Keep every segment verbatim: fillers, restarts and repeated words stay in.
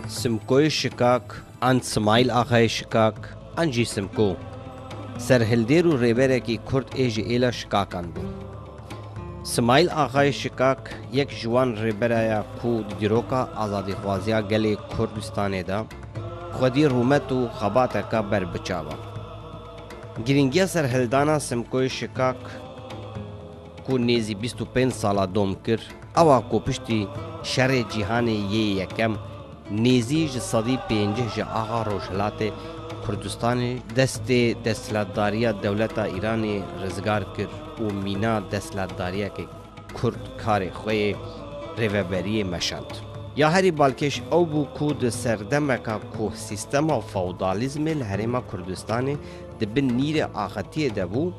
Simkoyê Şikak an Simayîl Axayê Şikak an jî Simko, serhildêr û rêberekî Kurd ê ji êla Şikakan bû. Simayîl Axayê Şikak yek ji wan rêbera ya ku di dîroka azadîxwaziya gelê Kurdistanê de xwedî rûmet û xebateke ber bi çav e. Girîngiya serhildana Simkoyê Şikak ku nêzî bîst û pênc sala dom kir, ew a ku piştî şerê cîhanê yê yekem nêzî ji sedî pêncî ji axa Rojhilatê Kurdistanê destê desthilatdariya dewleta Îranê rizgar kir û mîna desthilatdariyeke Kurd karê xwe yê rêveberiyê meşand. Ya herî balkêş ew bû ku di serdemeka ku sîstema feodalîzmê li Herêma Kurdistanê di bin nîrê axetiyê de bû,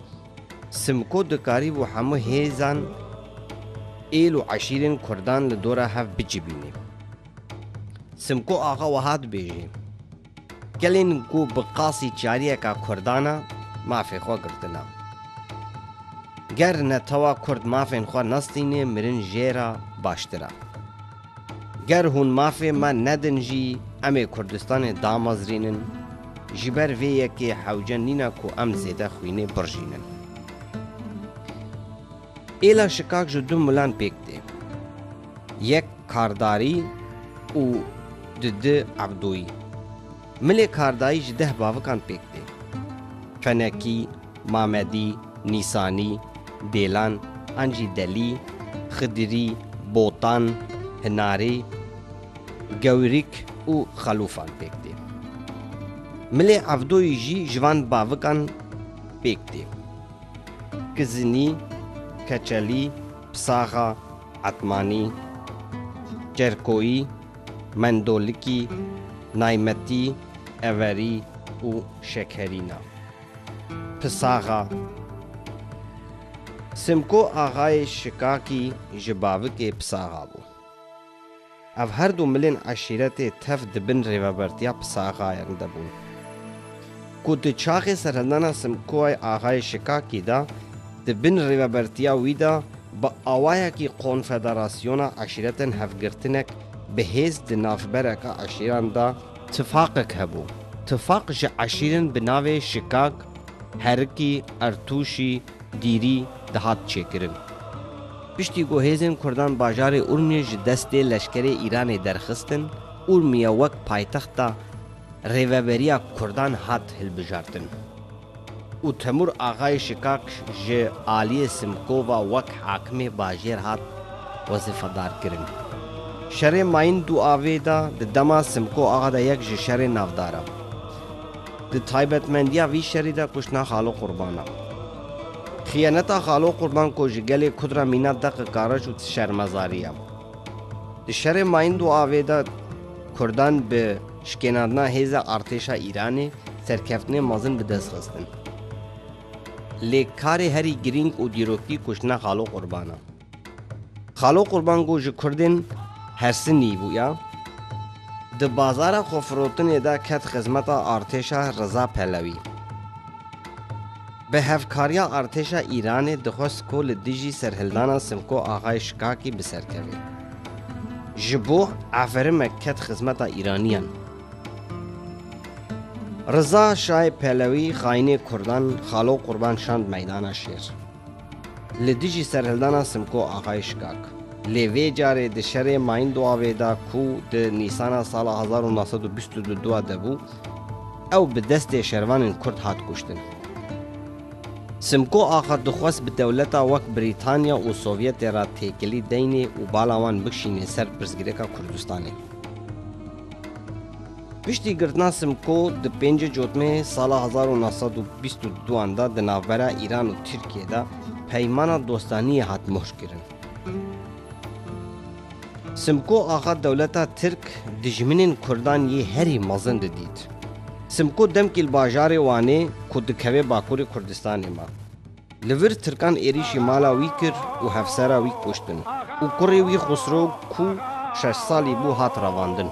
Simko dikarîbû hemû hêzan, êl û eşîrên Kurdan li dora hev bicivînê. Simko Axa wiha dibêje, gelên ku bi qasî çariyeka Kurdan e, mafê xwe girtine. Ger netewa Kurd mafên xwe nestîne, mirin jê re baştir e. Ger hûn mafê me nedin jî, em ê Kurdistanê damezrînin, ji ber vê yekê hewce nîne ku em zêde xwînê birjînin. Êla Şikak ji du milan pêk tê. Yek Kardarî û di di Ebdoyî. Milê Kardayî ji deh bavikan pêk tê. Fenekî, Mamedî, Nîsanî, Dêlan, an jî Delî, Xidirî, Botan, Hinarî, Gewrîk û Xelûfan pêk tê. Milê Evdoyî jî ji van bavikan pêk tê. Kizinî, Keçelî, Pisaxa, Etmanî, Çerkoyî, Mendolikî, Naymetî, Everî û Şekerîna. Pisaxa. Simko Axayê Şikakî ji bavikê Pisaxa bû. Ev her du milên eşîretê tev di bin rêvebertiya Pisaxayan de bûn. Ku di çaxê serhildana Simkoyê Axayê Şikakî de, di bin rêvebertiya wî de bi awayekî konfederasyona eşîretên hevgirtinek bi hêz di navbereka eşîran de tifaqek hebû. Tifaq ji eşîrên bi navê Şikak, Herikî, Ertûşî, Dîrî dihat çêkirin. Piştî ku hêzên Kurdan bajarê Urmiyê ji destê leşkerê Îranê derxistin, Urmiye wek paytexta rêveberiya Kurdan hat hilbijartin û Temûr Axayê Şikak ji aliyê Simkova wek hakimê bajêr hat wezîfedar kirin. Şerê Mayîn du avê de di dema Simko Axa de yek ji şerê navdar e. Di taybetmendiya vî şerî de kuştina Xalo Qurban e. Xiyaneta Xalo Qurban ku ji gelê Kurd re mîna deqika reş û şermezarî ye. Di şerê Mayîn du avê de Kurdan bi şikênandina hêza artêşa Îranê serkeftinê mezin bi dest xistin. Lê karê herî girîng û dîrokî kuştina Xalo Qurban e. Xalo Qurban ku ji Kurdên Hersinî bûya, di bazara xwefirotinê de ket xizmeta artêşa Riza Pelewî. Bi hevkariya artêşa Îranê dixwest ku li dijî serhildana Simko Axayê Şikakî bi ser keve. Ji bo eferimek ket xizmeta Îraniyan. Riza Şahê Pelewî xayinê Kurdan Xalo Qurban şand meydana şêr. Li dijî serhildana Simko Axayê Şikak. Lê vê carê di şerê Mayîn du avê de ku di Nîsana sala hezar û neh sed û bîst û du de bû, ew bi destê şervanên Kurd hat kuştin. Simko Axa dixwest bi dewleta wek Brîtanya û Sovyetê re têkilî deynê û bala wan bikişînê ser pirsgirêka Kurdistanê. Piştî girtina Simko di pêncê Cotmehê sala hezar û neh sed û bîst û duan de di navbera Îran û Tirkiyê de peymana dostaniyê hat mohr kirin. Simko Axa dewleta Tirk dijminên Kurdan yê herî mezin didît. Simko demkî li bajarê Wanê ku dikeve Bakurê Kurdistanê ma. Li vir Tirkan êrîşî mala wî kir û hevsera wî kuştin û kurê wî Xusro ku şeş salî bû hat revandin.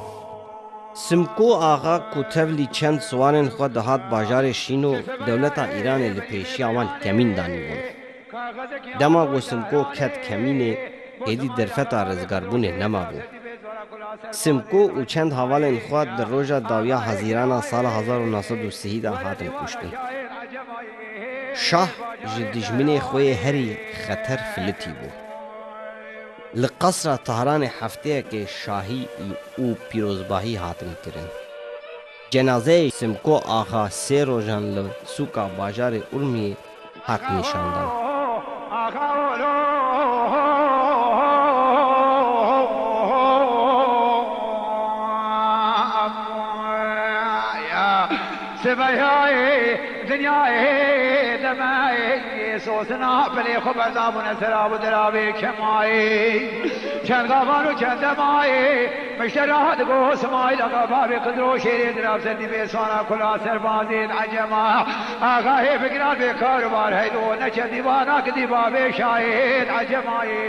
Simko Axa ku tevlî çend siwarên xwe dihat bajarê Şîno, dewleta Îranê li pêşiya wan kemîn danîbûn. Dema ku Simko ket kemînê, êdî derfeta rizgarbûnê nemabû. Simko û çend hevalên xwe di roja dawiya Hezîrana sala hezar û neh sed û sî de hatin kuştin. Şah ji dijminê xwe yê herî xeter filitî bû. Li qesra Tehranê hefteyekê şahî û pîrozbahî hatin kirin. Cenazeyê Simko Axa sê rojan li sûka bajarê Urmiyê hat nîşandan. Sibeyayê dinyayê demeyê sosina pelê xwe berdabûne sera û derabê kemayê. Çend gavan û çend demayê mişte rahat go Simayîl Axa babê Xizir û şêrê dirab ser dîvê sona kula serbazên ecema. Axayê bigiran bê kar û bar heydo neçe dîvana ki dîva bê şahêd ecemayê.